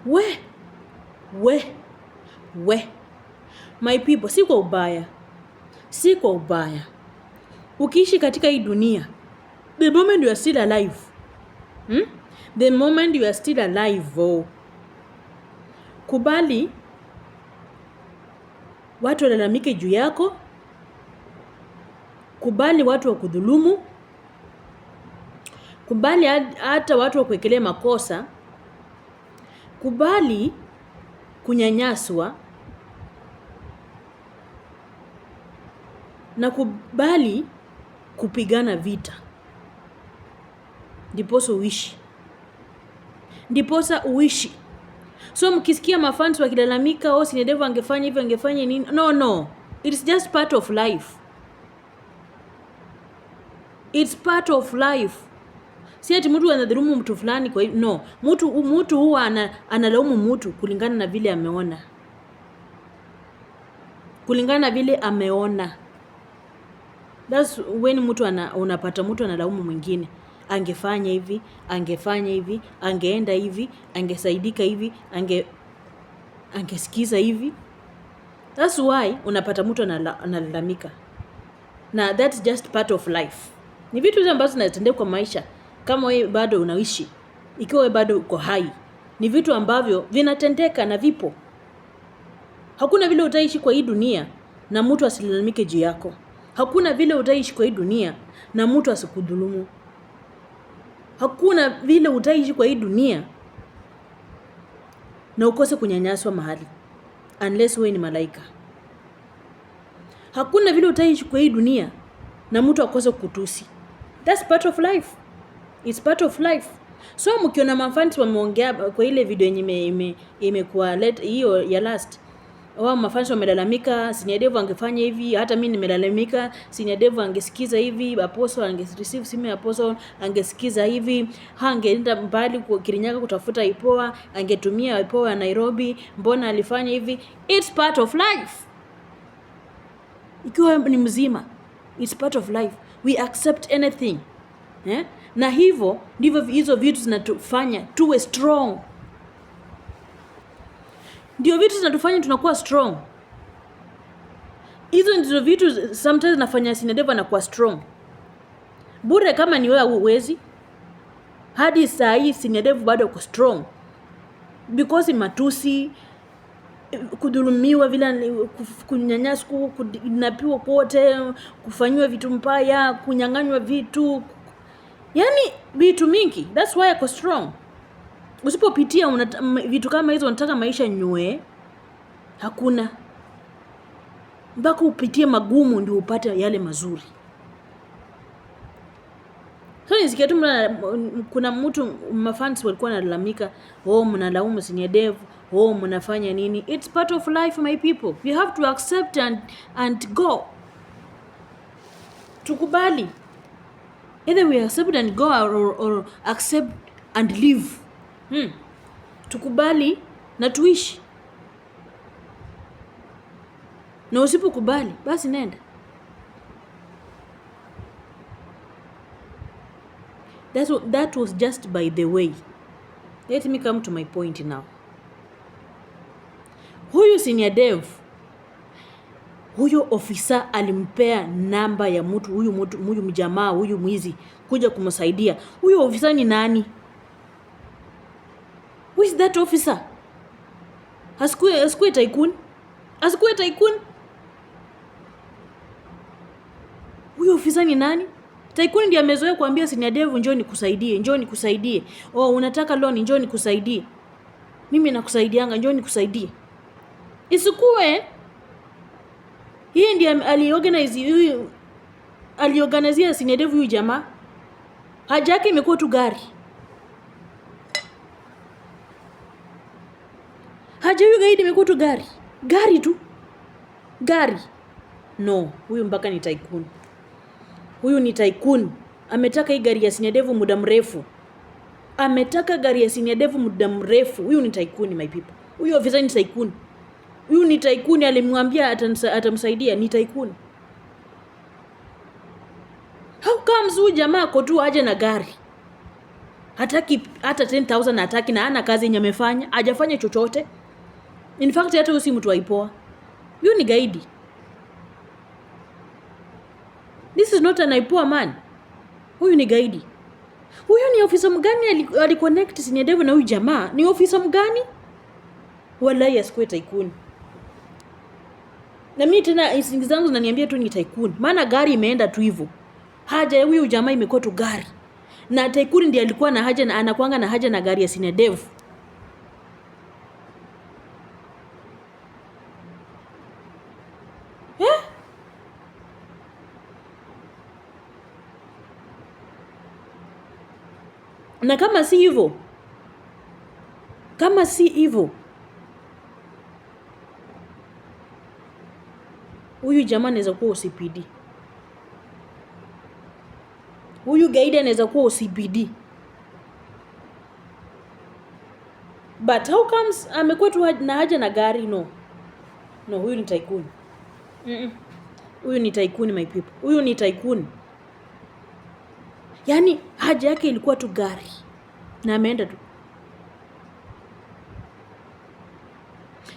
We we we, my people, si kwa ubaya, si kwa ubaya. Ukiishi katika hii dunia, the moment you are still alive, The moment you are still alive, oh, kubali watu walalamike juu yako, kubali watu wakudhulumu, kubali hata watu wakuwekelee makosa, kubali kunyanyaswa na kubali kupigana vita, ndiposa uishi, ndiposa uishi. So mkisikia mafans wakilalamika, oh, Senior Dev angefanya hivi, angefanya nini, no no, it's just part of life, it's part of life. Si ati mtu anadhulumu mtu fulani kwa no, mtu huwa analaumu mtu kulingana na vile ameona, kulingana na vile ameona. That's when mtu unapata mtu analaumu mwingine, angefanya hivi, angefanya hivi, angeenda hivi, angesaidika hivi, angesikiza hivi. That's why unapata mtu analalamika, na that's just part of life. Ni vitu hizo ambazo zinatendeka kwa maisha. Kama wewe bado unaishi, ikiwa wewe bado uko hai, ni vitu ambavyo vinatendeka na vipo. Hakuna vile utaishi kwa hii dunia na mtu asilalamike juu yako. Hakuna vile utaishi kwa hii dunia na mtu asikudhulumu. Hakuna vile utaishi kwa hii dunia na ukose kunyanyaswa mahali, unless wewe ni malaika. Hakuna vile utaishi kwa hii dunia na mtu akose kukutusi. That's part of life. It's part of life. So mkiona mafans wameongea kwa ile video yenye imekuwa let hiyo ya last, wao mafans wamelalamika, Senior Dev angefanya hivi, hata mimi nimelalamika, Senior Dev angesikiza hivi, Apostle angereceive simu ya Apostle, angesikiza hivi, hangeenda mbali kwa Kirinyaga kutafuta IPOA, angetumia IPOA ya Nairobi, mbona alifanya hivi? It's part of life. Ikiwa ni mzima, it's part of life. We accept anything. Na hivyo ndivyo hizo vitu zinatufanya tuwe strong. Ndio vitu zinatufanya tunakuwa strong. Hizo ndizo vitu sometimes zinafanya Senior Dev anakuwa strong. Bure kama ni wewe huwezi. Hadi saa hii Senior Dev bado uko strong. Because matusi, kudhulumiwa vile, kunyanyaswa, kudinapiwa kote, kufanyiwa vitu mbaya, kunyang'anywa vitu, yaani vitu mingi. That's why ako strong. Usipopitia vitu kama hizo, unataka maisha nywe, hakuna. Mpaka upitie magumu ndio upate yale mazuri. So nisikia tu kuna mtu mafans walikuwa wanalalamika, oh, mnalaumu Senior Dev, oh, mnafanya nini? It's part of life, my people. You have to accept and go. Tukubali. Either we accept and go or accept and live. Tukubali na tuishi. Na usipokubali, basi nenda. That was just by the way. Let me come to my point now. Huyu Senior Dev, huyo ofisa alimpea namba ya mtu, huyu mtu, huyu mjamaa, huyu mwizi kuja kumsaidia. Huyo ofisa ni nani? Who is that officer? Asikuwe tycoon. Asikuwe tycoon. Huyo ofisa ni nani? Tycoon ndiye amezoea kuambia Senior Dev, njoo nikusaidie, njoo nikusaidie. Oh, unataka loan, njoo nikusaidie. Mimi nakusaidianga, njoo nikusaidie. Isikuwe hii ndiye aliorganize huyu, aliorganizia Senior Dev huyu jamaa. Haja yake imekuwa tu gari. Haja huyu gaidi imekuwa tu gari. Gari tu. Gari. No, huyu mpaka ni tycoon. Huyu ni tycoon. Ametaka hii gari ya Senior Dev muda mrefu. Ametaka gari ya Senior Dev muda mrefu. Huyu ni tycoon, my people. Huyu ofisa ni tycoon. Huyu ni tycoon, alimwambia atamsaidia, ni tycoon. How comes huyu jamaa ako tu aje na gari? Hataki hata 10,000 hataki, na hana kazi yenye amefanya, hajafanya chochote. In fact hata huyu si mtu wa IPOA. Huyu ni gaidi. This is not an IPOA man. Huyu ni gaidi. Huyu ni ofisa mgani aliconnect Senior Dev na huyu jamaa? Ni ofisa mgani? Wallahi asikuwe tycoon. Na mimi tena instinct zangu zinaniambia tu ni tycoon. Maana gari imeenda tu hivyo. Haja ya huyu jamaa imekuwa tu gari. Na tycoon ndiye alikuwa na haja na anakuanga na haja na gari ya Senior Dev. Eh? Na kama si hivyo, kama si hivyo, huyu jamaa anaweza kuwa OCPD. Huyu gaidi anaweza kuwa OCPD. But how comes amekuwa tu na haja na gari? No. No, huyu ni tycoon. Huyu ni tycoon, my people. Huyu ni tycoon. Yaani haja yake ilikuwa tu gari. Na ameenda tu.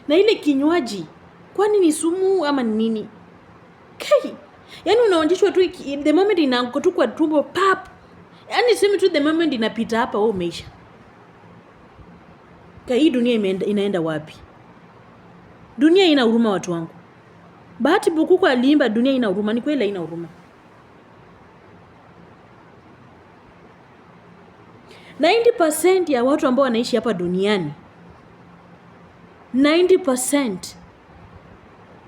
Na ile kinywaji, kwani ni sumu ama ni nini? Kai. Yaani unaonjeshwa tu the moment inaanguka tu kwa tumbo pap. Yaani sema tu the moment inapita hapa wewe umeisha. Kai, hii dunia inaenda wapi? Dunia ina huruma watu wangu. Bahati Bukuku aliimba dunia ina huruma, ni kweli haina huruma. 90% ya watu ambao wanaishi hapa duniani, 90%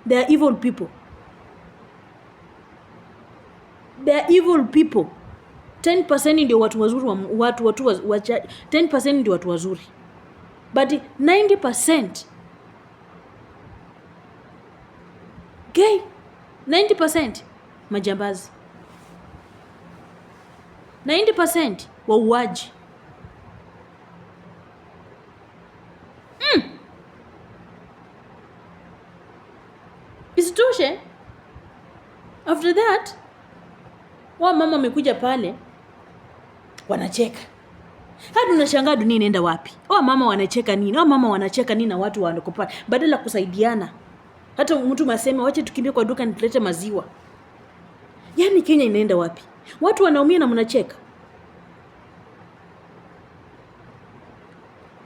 they are evil people. They are evil people. 10% ndio watu wazuri wa, watu, watu wa, wacha, 10% ndio watu wazuri. But 90% gay, 90% majambazi, 90% wauaji. Isitoshe, after that wa mama wamekuja pale wanacheka. Hadi unashangaa dunia inaenda wapi? Wa mama wanacheka nini? Wa mama wanacheka nini na watu wako pale? Badala kusaidiana. Hata mtu masema wache tukimbie kwa duka nitulete maziwa. Yaani Kenya inaenda wapi? Watu wanaumia na mnacheka.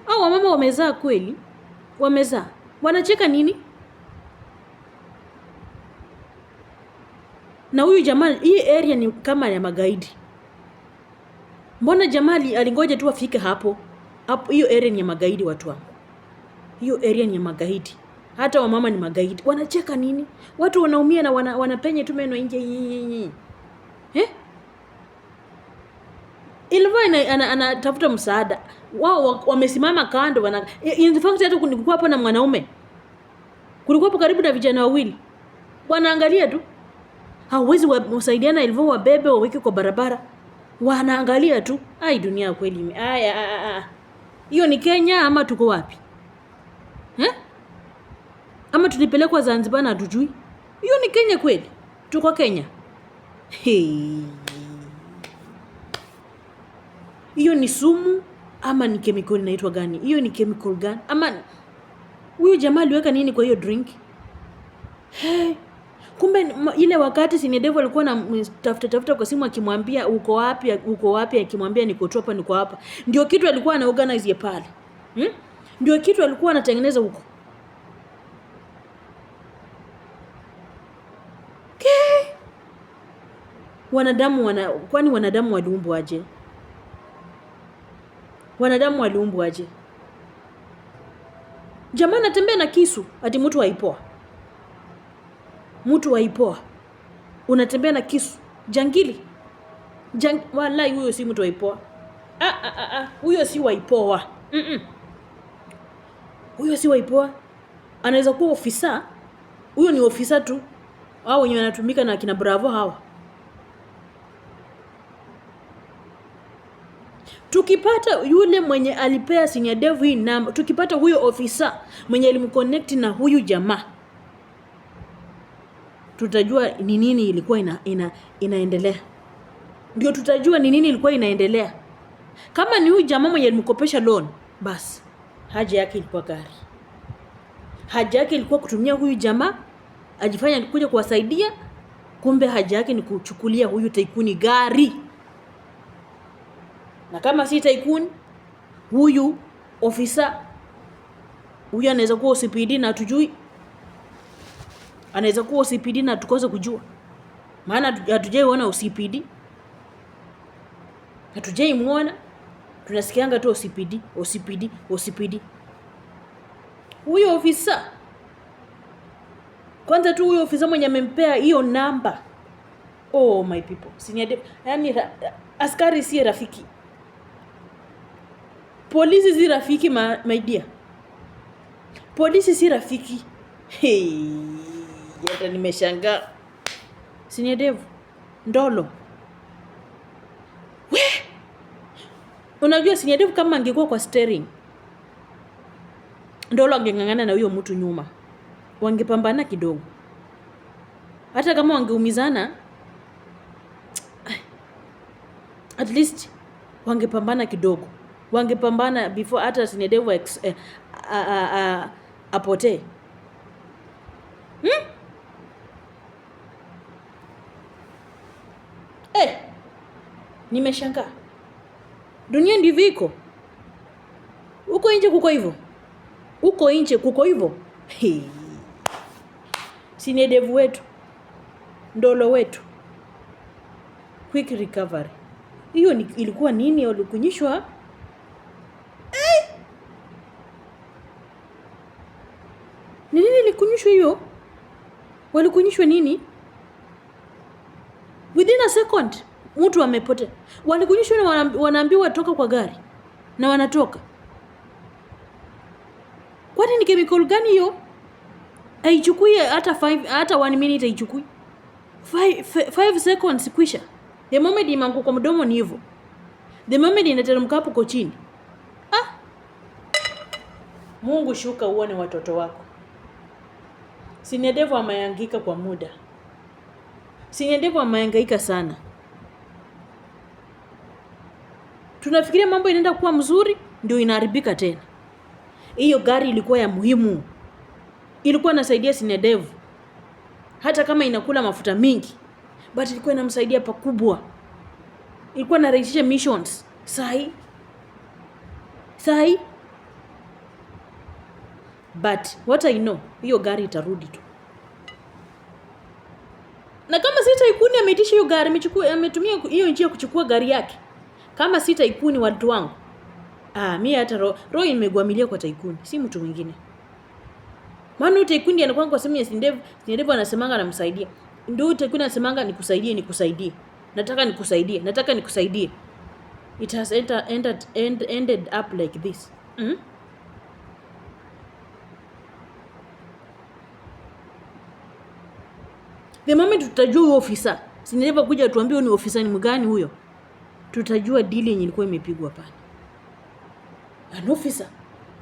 Hao wamama wamezaa kweli? Wamezaa. Wanacheka nini? Na huyu jamaa, hii area ni kama ya magaidi. Mbona jamaa alingoja tu afike hapo? Hapo hiyo area ni ya magaidi watu wangu. Hiyo area ni ya magaidi. Hata wamama ni magaidi. Wanacheka nini? Watu wanaumia na wanapenya tu meno nje. Ilikuwa anatafuta msaada. Wao wamesimama kando wana, in fact hata kulikuwa hapo na mwanaume. Kulikuwa hapo karibu na vijana wawili. Wanaangalia tu. Hawezi wasaidiana ilivyo wabebe waweke kwa barabara. Wanaangalia tu. Ai, dunia kweli aya, aya, aya. Hiyo ni Kenya ama tuko wapi? Ama tulipelekwa Zanzibar na hatujui? Hiyo ni Kenya kweli? Tuko Kenya. Hey. Hiyo ni sumu ama ni chemical inaitwa gani? Hiyo ni chemical gani? Ama huyu jamaa aliweka nini kwa hiyo drink? Hey. Kumbe ile wakati Senior Dev alikuwa anamtafuta tafuta kwa simu akimwambia uko wapi, uko wapi, akimwambia niko tu hapa, niko hapa. Ndio kitu alikuwa ana organize ya pale. Ndio kitu alikuwa anatengeneza huko. Okay. Wanadamu wana, kwani wanadamu waliumbwa aje? Wanadamu waliumbwa aje? Jamaa anatembea na kisu ati mtu haipoa. Mtu haipoa. Unatembea na kisu. Jangili. Wallahi huyo si mtu haipoa. Huyo si waipoa. Huyo si waipoa. Anaweza kuwa ofisa. Huyo ni ofisa tu. Hao wenye wanatumika na kina Bravo hawa. Tukipata yule mwenye alipea Senior Dev hii namba, tukipata huyo ofisa mwenye alimconnect na huyu jamaa, tutajua ni nini ilikuwa inaendelea. Ndio tutajua ni nini ilikuwa inaendelea. Kama ni huyu jamaa mwenye alimkopesha loan, basi haja yake ilikuwa gari. Haja yake ilikuwa kutumia huyu jamaa ajifanya alikuja kuwasaidia, kumbe haja yake ni kuchukulia huyu tycoon gari. Na kama si tycoon, huyu ofisa huyu anaweza kuwa OCPD na hatujui, anaweza kuwa OCPD na tukose kujua, maana hatujaiona OCPD, hatujaimuona, tunasikianga tu OCPD, OCPD, OCPD. Huyo ofisa kwanza tu, huyo ofisa mwenye amempea hiyo namba, oh my people, senior, yani askari si rafiki, polisi si rafiki, my dear, polisi si rafiki. Hey, hata nimeshangaa. Senior Dev Ndolo, we unajua Senior Dev kama angekuwa kwa steering, Ndolo angeng'ang'ana na huyo mtu nyuma, wangepambana kidogo, hata kama wangeumizana, at least wangepambana kidogo, wangepambana before hata Senior Dev apotee. Eh, nimeshangaa. Dunia ndivyo iko. Huko nje kuko hivyo. Huko nje kuko hivyo. Hey. Senior Dev wetu, Ndolo wetu, quick recovery. Hiyo ni, ilikuwa nini? Walikunyishwa? Eh! Ni nini ilikunyishwa hiyo? Walikunyishwa nini? Within a second mtu amepotea. Walikunyishwa na wanaambiwa toka kwa gari na wanatoka. Kwani ni chemical gani hiyo? Haichukui hata 5, hata 1 minute haichukui. 5 seconds kwisha. The moment imeanguka kwa mdomo ni hivyo. The moment inateremka hapo kwa chini. Ah! Mungu shuka uone watoto wako. Senior Dev amehangaika kwa muda. Senior Dev amehangaika sana. Tunafikiria mambo inaenda kuwa mzuri, ndio inaharibika tena. Hiyo gari ilikuwa ya muhimu. Ilikuwa inasaidia Senior Dev. Hata kama inakula mafuta mingi, but ilikuwa inamsaidia pakubwa. Ilikuwa inarahisisha missions. Sahi. Sahi. But what I know, hiyo gari itarudi tu. Na kama si tycoon ameitisha hiyo gari, ametumia hiyo njia kuchukua gari yake. Kama si tycoon, watu wangu, ah, mi hata roho imegwamilia kwa tycoon, si mtu mwingine. Maana huyu tycoon ndiye anakuwa kwa sehemu ya Senior Dev, Senior Dev anasemanga anamsaidia. Ndio huyu tycoon anasemanga nikusaidie, nikusaidie. Nataka nikusaidie, nataka nikusaidie. It has ended up like this. The moment tutajua huyo ofisa, Senior Dev kuja tuambie ni ofisa ni mgani huyo, tutajua deal yenye ilikuwa imepigwa pale. An officer.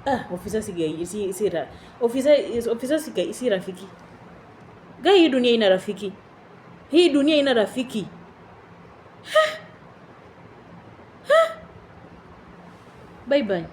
Ah, officer si gai, si, si ra, officer, officer si gai, si rafiki. Gai, hii dunia ina rafiki. Hii dunia ina rafiki. Ha? Ha? Bye bye.